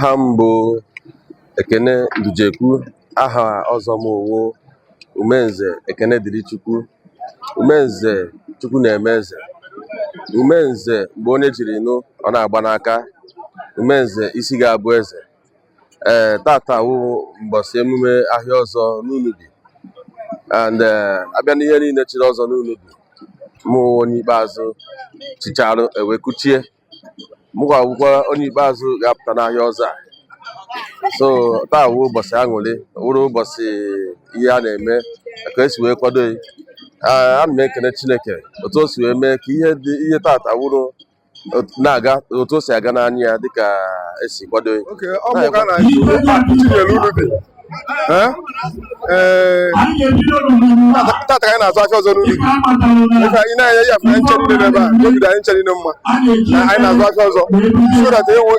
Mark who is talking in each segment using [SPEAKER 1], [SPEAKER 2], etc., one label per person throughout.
[SPEAKER 1] Aha m bụ Ekene Ndujekwu. Aha ọzọ m wụ Umenze Ekene dịrị Chukwu. Umenze Chukwu na-eme eze. Umenze mgbe onye jiri nụ ọ na-agba n'aka. Umenze isi ga-abụ eze. Ee, tata wụ mbọsị emume ahịa ọzọ n'Unubi, and abịa n'ihe niile chiri ọzọ n'Unubi, mụ wụ onye ikpeazụ chicharụ ewe kuchie. Mụkwa wụkwa onye ikpeazụ ga-apụta n'ahịa ọzọ a. So taa wụ ụbọchị aṅụrị, wụrụ ụbọchị ihe a na-eme ka esi wee kwado ya. Ee, ana m ekene Chineke otu o si wee mee ka ihe dị ihe tata wụrụ na-aga otu o si aga n'anya ya dịka esi kwado ya.
[SPEAKER 2] Okay, ọ mụ ka na Chinyere Unubi. Eh? Ee, tata ka anyị na-azụ afịa ọzọ n'Unubi. Ife anyị na-anya ya afụ anyị nche niile n'ebe a, obi dị anyị nche niile mma na anyị na-azụ afịa ọzọ so that enwe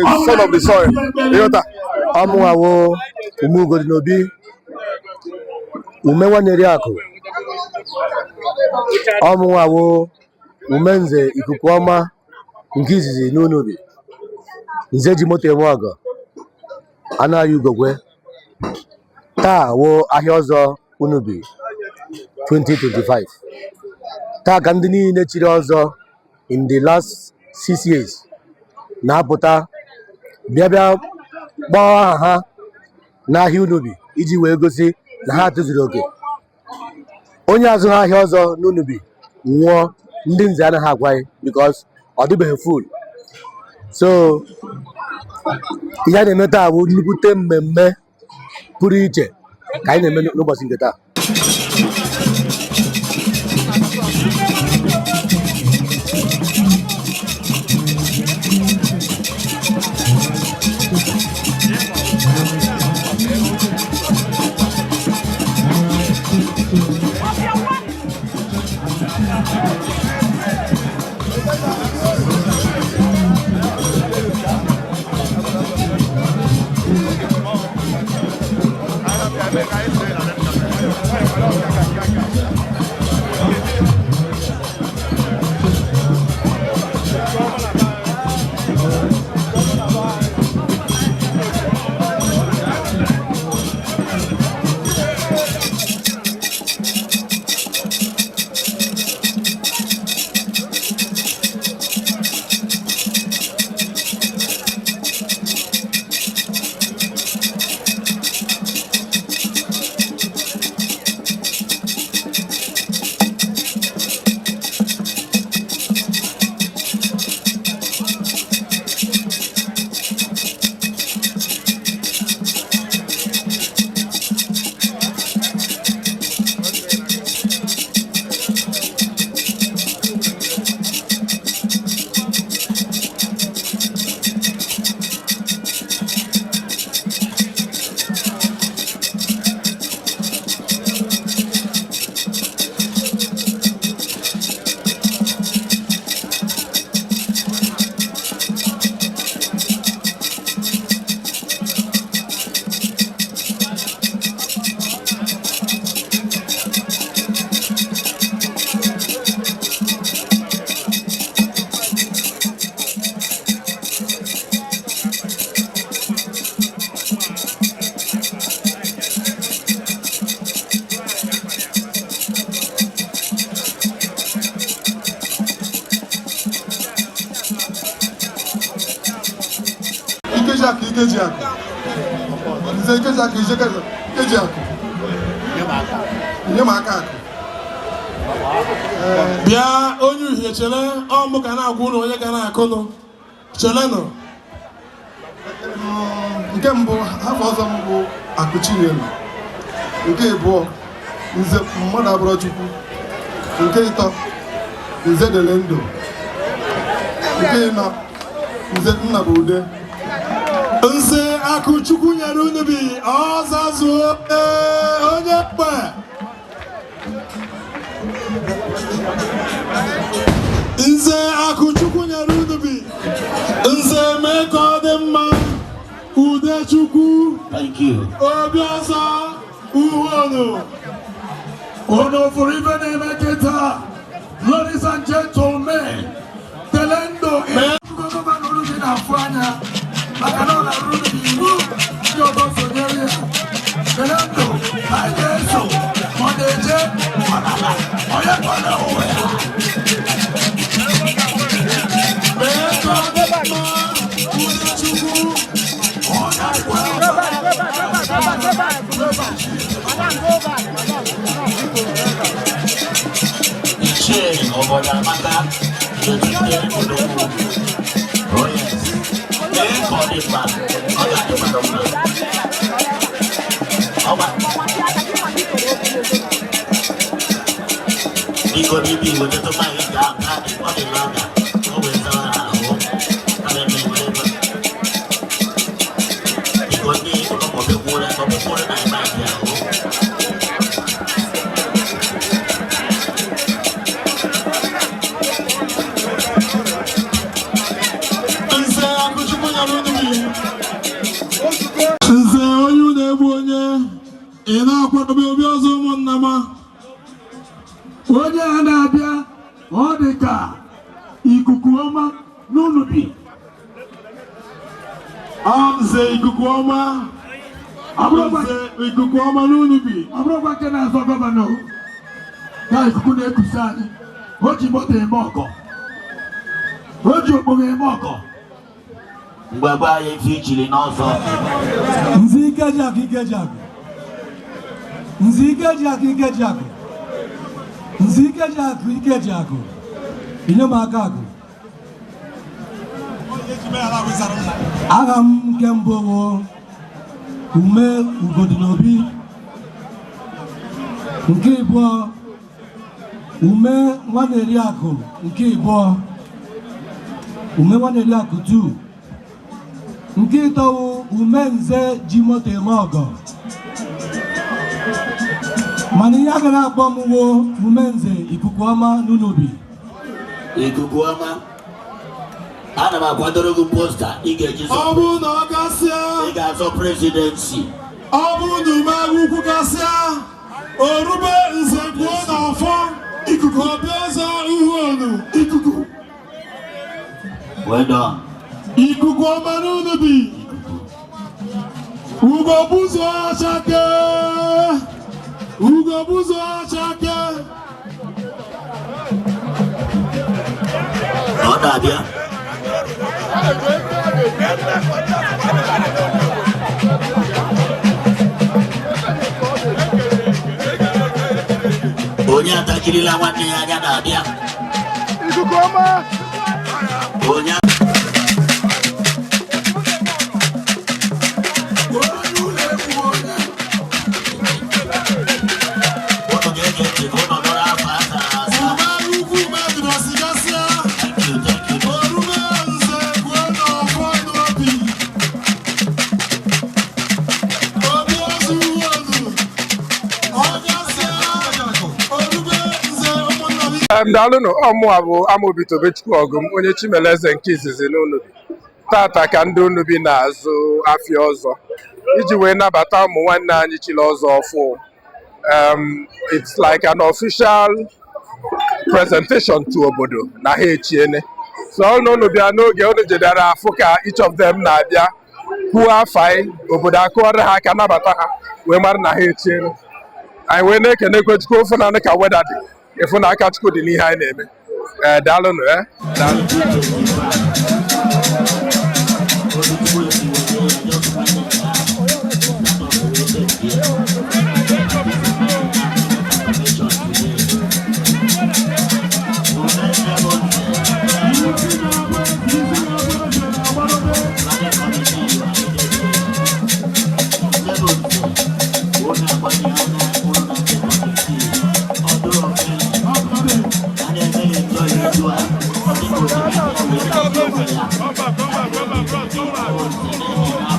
[SPEAKER 2] a son of the soil. Ịghọta?
[SPEAKER 3] Ọ mụnwa wụ Ume N'obi Ume Nwaneri Akụ. Ọ mụnwa wụ Umenze Ikuku Ọma nke izizi n'Unubi, nze ji moto eme ọgọ anaghị ugogwe. Taa wụ ahịa ọzọ Unubi 2025. Taa ka ndị niile chiri ọzọ in the last 6 years na-apụta bịa bịa kpọọ aha ha n'ahịa Unubi iji wee gosi na ha tozuru oke. Onye azụghị ahịa ọzọ n'Unubi nwụọ, ndị nze anaghị agwa ya because ọ dịbeghị full. So ihe a na-eme taa bụ nnukwute mmemme pụrụ iche ka anyị na-eme n'ụbọchị nke taa.
[SPEAKER 2] Ikeji Akụ, Ikeji Akụ. Nze Ikeji Akụ, Ikeji Akụ. Nye m aka akụ.
[SPEAKER 4] Bịa, onye uhie, chere. Ọ mụ ga na-agwa ụnụ onye ga na-akụnụ. Chelenụ.
[SPEAKER 2] Nke mbụ, afọ ọzọ m bụ Akụchinyelu. Nke ịbụọ, Nze Mmadụ Abụrọ Chukwu. Nke ịtọ, Nze Dele Ndụ. Nke ịnọ, Nze Nnabude.
[SPEAKER 4] Nze Akụchukwu nyere Unubi ọzazuo onye mgbe Nze Akụchukwu nyere Unubi, Nze mee ka ọ dị mma, Udechukwu.
[SPEAKER 5] Thank you.
[SPEAKER 4] Obi ọzọ uhuonu.
[SPEAKER 5] Unu fụrụ ife na-eme kịta. Ladies and gentlemen, Telendo, gọvanọ Unubi na-afụ anya. Maka na ọ na-arụ n'iwu ndị ọzọ sonyere ya. Kele ndụ anyị ga-eso ma ọ na-eje ma ọ na-ala onye kwado onwe ya. Mee ka ọ dị mma, Udechukwu, ọ na-ekwe.
[SPEAKER 6] Go back, go back, go back, go back, go back. Go back. Madam, go back. Madam, go back.
[SPEAKER 7] Ichie obodo amaka Udechukwu Odogwu. Oh yes. Mee ka ọ dị mma, ọ ga-adị mmadụ mma. Ọgba. Biko n'ibi wetatụ mic ahụ ka ọ dị louder, ka o wee zawa ha ahụ. A na-eme were ebe. Biko ndị ụlọ kpọbekwuore kpọbekwuore na mic ahụ.
[SPEAKER 4] Nze Akụchukwu nyere unu bi. Nze onye unu egbu onye ị na-akwadobe obi ọzọ ụmụnna m.
[SPEAKER 5] Onye a na-abịa, ọ dị ka ikuku ọma n'Unubi.
[SPEAKER 4] Ọ Nze ikuku ọma. Nze ikuku ọma n'Unubi.
[SPEAKER 5] Ọ bụrụkwa nke na-azọ governor ka ikuku na-ekusa anyị. O ji moto eme ọgọ, o ji okpogho eme ọgọ.
[SPEAKER 7] Mgbe gwa anyị ife ichiri n'ọzọ.
[SPEAKER 8] Nze Ikejiakụ, Ikejiakụ, Nze Ikejiakụ, Ikejiakụ, Nze Ikejiakụ, Ikejiakụ, inye m aka akụ. Aha m nke mbụ bụ Ume Ugodinobi, nke ịbụọ Ume Nwaneriakụ, nke ịbụọ Ume Nwaneriakụ 2, nke ịtọ wụ Ume Nze ji moto eme ọgọ, mana ihe a ga na-akpọ m wo Ume Nze ikuku ọma n'Unubi.
[SPEAKER 7] Ikuku ọma, ana m akwadoro gị poster ị ga-eji
[SPEAKER 4] Ọ
[SPEAKER 7] zọ.
[SPEAKER 4] bụrụ na ọ gasịa,
[SPEAKER 7] Ị ga-azọ presidency.
[SPEAKER 4] ọ bụrụ na ume agha ukwu gasịa, orube nze kwuo n'ọfọ ikuku obi ọzọ ihu onu ikuku.
[SPEAKER 7] Well done.
[SPEAKER 4] Ikuku ọma n'Unubi. Ugo buzo achake. Ugo buzo achake.
[SPEAKER 7] Ọ na-abịa. Onye atajirila nwanne ya anya na-abịa.
[SPEAKER 2] Ikuku ọma.
[SPEAKER 7] Onye
[SPEAKER 5] Onye ụlọ egwu onye.
[SPEAKER 7] Unu ga-ege ntị ka unu nụrụ afọ a zara aza.
[SPEAKER 4] Ume agha ukwu mmadụ gasịa.
[SPEAKER 7] Thank you, thank you.
[SPEAKER 4] Orube nze kwuo n'ọfọ n'obi. Obi ọzọ ihu onu. Ọ gasịa, orube nze ụmụnna m.
[SPEAKER 2] Daalụnụ. Ọmụa bụ Amobi Tobechukwu Ọgụm, onye Chimeleze nke izizi n'Unubi. Tata ka ndị Unubi na-azụ afịa ọzọ iji wee nabata ụmụ nwanne anyị chiri ọzọ ọfụ. It's like an official presentation to obodo na ha echiene. So unu bịa n'oge unu jedara afụ ka each of them na-abịa kwuo afa anyị, obodo akụọrọ ha aka, nabata ha wee mara na ha echiene. Anyị wee na-ekenekwe Chukwu ofu naanị ka weda dị ịfụ na aka Chukwu dị n'ihe anyị na-eme. Ee, daalụnụ, ee, daalụ.
[SPEAKER 7] Oluchukwu esi wete ya just nwanne ya ahụ. That of wete ya. Information today. Ume nne m nze.
[SPEAKER 5] Isi na-abụ eze, isi na-abụ eze na-agbadobe.
[SPEAKER 7] Planning committee, you are needed here. Nne m nze, unu agbanyela unu na ndị committee. Ọdụ ofele. A na-eme ya enjoy etu a. Dịka osimiri wee na-esi onwe ya.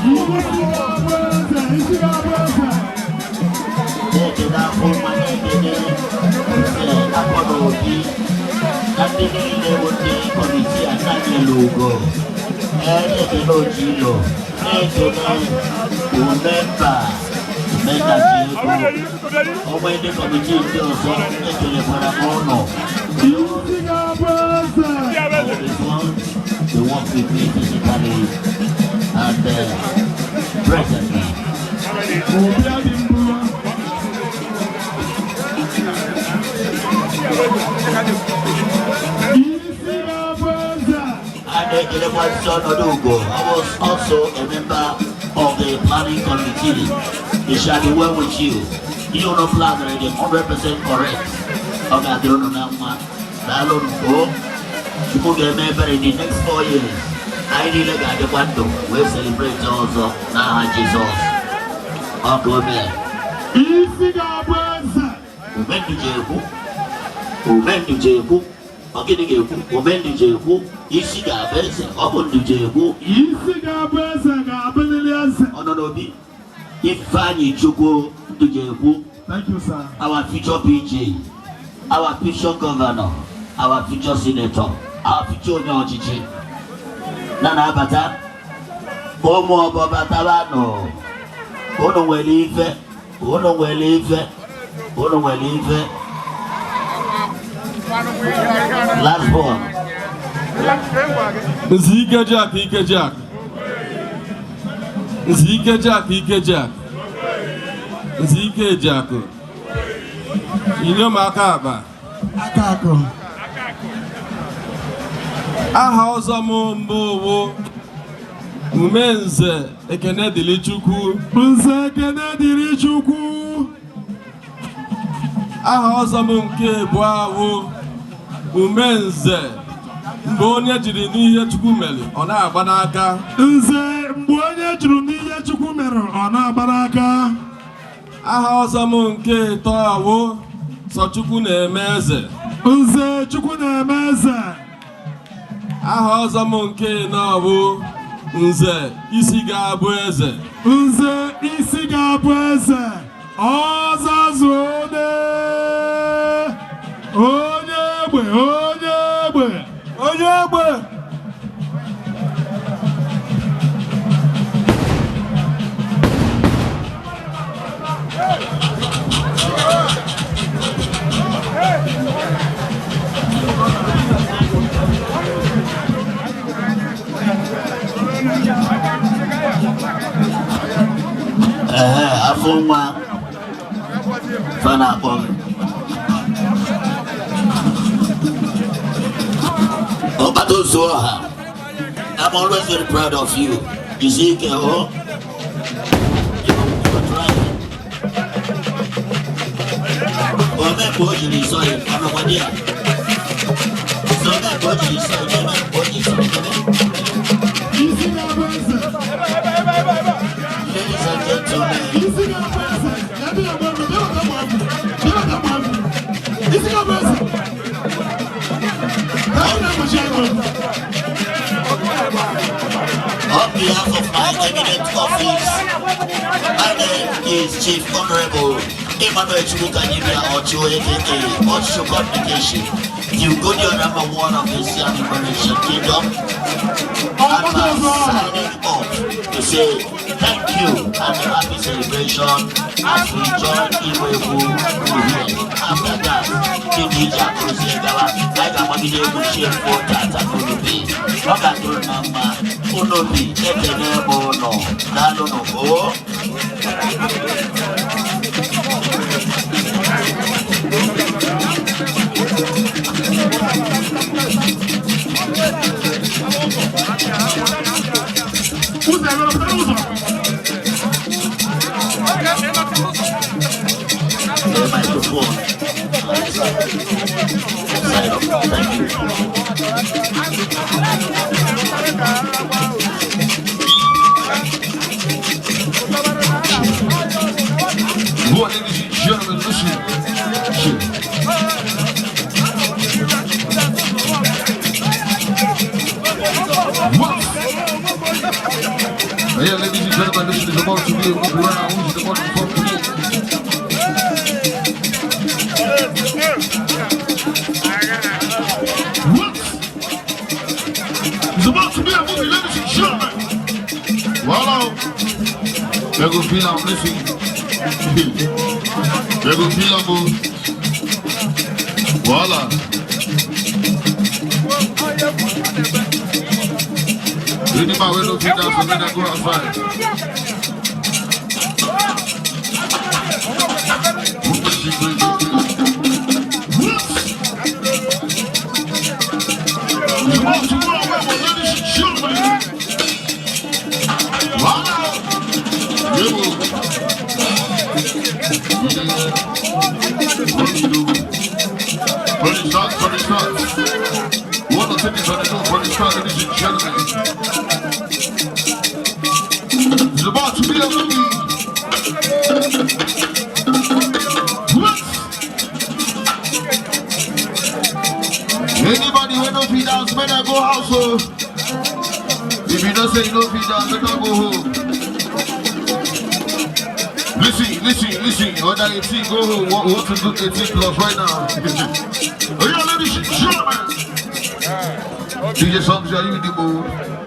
[SPEAKER 5] Isi na-abụ eze, isi na-abụ eze.
[SPEAKER 7] Na-ekene afọ mma, na-ekene nze akọ na obi na ndị niile bụ ndị committee atanyela ugo. Ee, na-ekene Ojilo, na-ekene Umemba. Omenna ji ego onwe ndị committee ndị ọzọ, ekelekwara m ụnụ.
[SPEAKER 4] Isi ga-abụ eze.
[SPEAKER 7] This one, they work with me physically and presently.
[SPEAKER 4] Obi adị mbụ. Isi ga-abụ eze.
[SPEAKER 7] And Elekwasi Odugo, I was also a member of the planning committee. It shall be well with you. You know, plan already 100% correct. Ọ ga-adịrị unu na mma. Daalụ o. Chukwu ga-eme ebere in the next 4 years. Anyị niile ga-adịkwa ndụ wee celebrate ọzọ n'aha Jizọs. Ọ bụ ome.
[SPEAKER 4] Isi ga-abụ eze.
[SPEAKER 7] Omendu ji ekwu. Omendu ji ekwu. Ọ gịnị ga-ekwu? Omendu ji ekwu. Isi ga-abụ eze. Ọ bụ ndu ji ekwu.
[SPEAKER 4] Isi ga-abụ eze ga-abụlili eze.
[SPEAKER 7] Ọ nọ n'obi. Ifeanyi Chukwu Ndujekwu,
[SPEAKER 4] Thank you, sir.
[SPEAKER 7] Our future PG, our future governor, our future senator, our future onye ọchịchị. Na na-abata, ụmụ ọbọ batabanụ, unu nwere ife, unu nwere ife, unu nwere ife. Last born.
[SPEAKER 1] Nze Ikejiakụ, Ikejiakụ. Nze Ikejiakụ, Ikejiakụ. Nze Ikejiakụ. Inyom aka akpa.
[SPEAKER 4] Aka akụ.
[SPEAKER 1] Aha ọzọ m mbụ wụ Umenze Ekene Dịlị Chukwu.
[SPEAKER 4] Nze ekene dịrị Chukwu.
[SPEAKER 1] Aha ọzọ m nke abụọ wụ Umenze mgbe onye jiri n'ihe Chukwu mere ọ na-agba n'aka.
[SPEAKER 4] Nze mgbe onye jụrụ n'ihe Chukwu mere ọ na-agba n'aka.
[SPEAKER 1] Aha ọzọ m nke ịtọ wụ Sọ Chukwu na-eme eze.
[SPEAKER 4] Nze Chukwu na-eme eze.
[SPEAKER 1] Aha ọzọ m nke ịnọ wụ Nze isi ga-abụ eze.
[SPEAKER 4] Nze isi ga-abụ eze. Ọzazuone. Onye egbe, onye egbe. Onye egbe.
[SPEAKER 7] Ehe, afọ nwa fa na-akpọ m. Ọkpata ozu ọha, I'm always very proud of you. You see, oh, you're trying. Ome ka o jiri sọ ya, ọnọkwa di ya. So ome ka o jiri sọ ya, ome ka o jiri sọ ya.
[SPEAKER 4] Isi ga-abụ eze.
[SPEAKER 7] Ladies and gentlemen,
[SPEAKER 4] Isi ga-abụ eze. Ebe ya gba egwu, bịa maka gba egwu. Bịa maka gba egwu. Isi ga-abụ eze. Ka anyị na-egbochi egwu.
[SPEAKER 7] On behalf of my eminent office, my name is Chief Honorable Emmanuel Chukwukanyibia Ochu, aka Ochu Communication, the Ugodion number one of the Siam Liberation Kingdom. And I'm signing off to say thank you and a happy celebration as we join Iwebu here. After that, ndị DJ akụrụzie gawa, anyị ga-agbagide egwu chiefo tata n'Unubi. Ọ ga-adịrị na mma. Unubi, ekene m ụnụ. Daalụnụ o.
[SPEAKER 4] Ụzọ emere pụtara ụzọ.
[SPEAKER 7] The microphone. Sign off. Thank you.
[SPEAKER 5] Boy, ladies and gentlemen, listen. Shit. What? Yeah, ladies and gentlemen, this is about to be a move around. Who's the motherfucker? What? It's about to be a movie, ladies and gentlemen. Voila. They go feel I'm listen. They go feel am o. Wahala. Anybody wey no fit dance for make dem go outside. Who person wey go You want to go away with ladies and gentlemen. Wahala. Yebo. For the start, for the start. One of the things on the go for the start, ladies and gentlemen. It's about to be a movie. What? Anybody who no fit dance, better go house. Oh. If you don't say you no fit dance, better go home. Listen, listen, listen. Under 18, go home. What to do 18 plus right now? Oh yeah, ladies and gentlemen. DJ Songs, are you in the mood?